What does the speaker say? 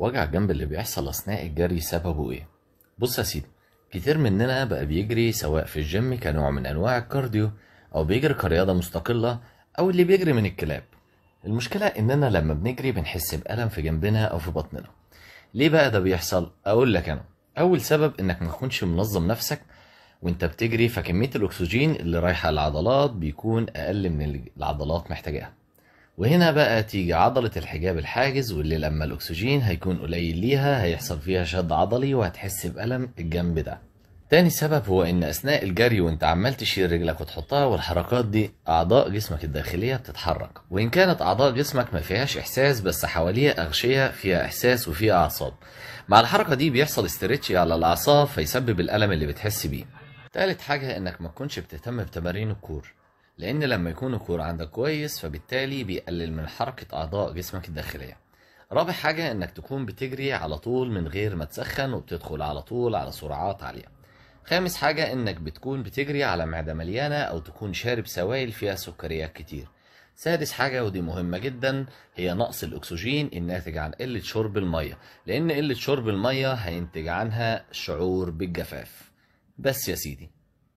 وجع الجنب اللي بيحصل أثناء الجري سببه إيه؟ بص يا سيدي، كتير مننا بقى بيجري سواء في الجيم كنوع من أنواع ال cardio، أو بيجري كرياضة مستقلة، أو اللي بيجري من الكلاب. المشكلة إننا لما بنجري بنحس بألم في جنبنا أو في بطننا. ليه بقى ده بيحصل؟ أقول لك أنا. أول سبب إنك ما تكونش منظم نفسك وإنت بتجري، فكمية الأكسجين اللي رايحة للعضلات بيكون أقل من اللي العضلات محتاجاها. وهنا بقى تيجي عضلة الحجاب الحاجز، واللي لما الأكسجين هيكون قليل ليها هيحصل فيها شد عضلي وهتحس بألم الجنب ده. تاني سبب هو إن أثناء الجري وإنت عمال تشيل رجلك وتحطها والحركات دي، أعضاء جسمك الداخلية بتتحرك، وإن كانت أعضاء جسمك ما فيهاش إحساس بس حواليها أغشية فيها إحساس وفيها أعصاب. مع الحركة دي بيحصل استرتش على الأعصاب فيسبب الألم اللي بتحس بيه. تالت حاجة إنك ما تكونش بتهتم بتمارين ال core، لأن لما يكون ال core عندك كويس فبالتالي بيقلل من حركة أعضاء جسمك الداخلية. رابع حاجة إنك تكون بتجري على طول من غير ما تسخن، وبتدخل على طول على سرعات عالية. خامس حاجة إنك بتكون بتجري على معدة مليانة أو تكون شارب سوائل فيها سكريات كتير. سادس حاجة ودي مهمة جدا هي نقص الأكسجين الناتج عن قلة شرب المية، لأن قلة شرب المية هينتج عنها شعور بالجفاف. بس يا سيدي.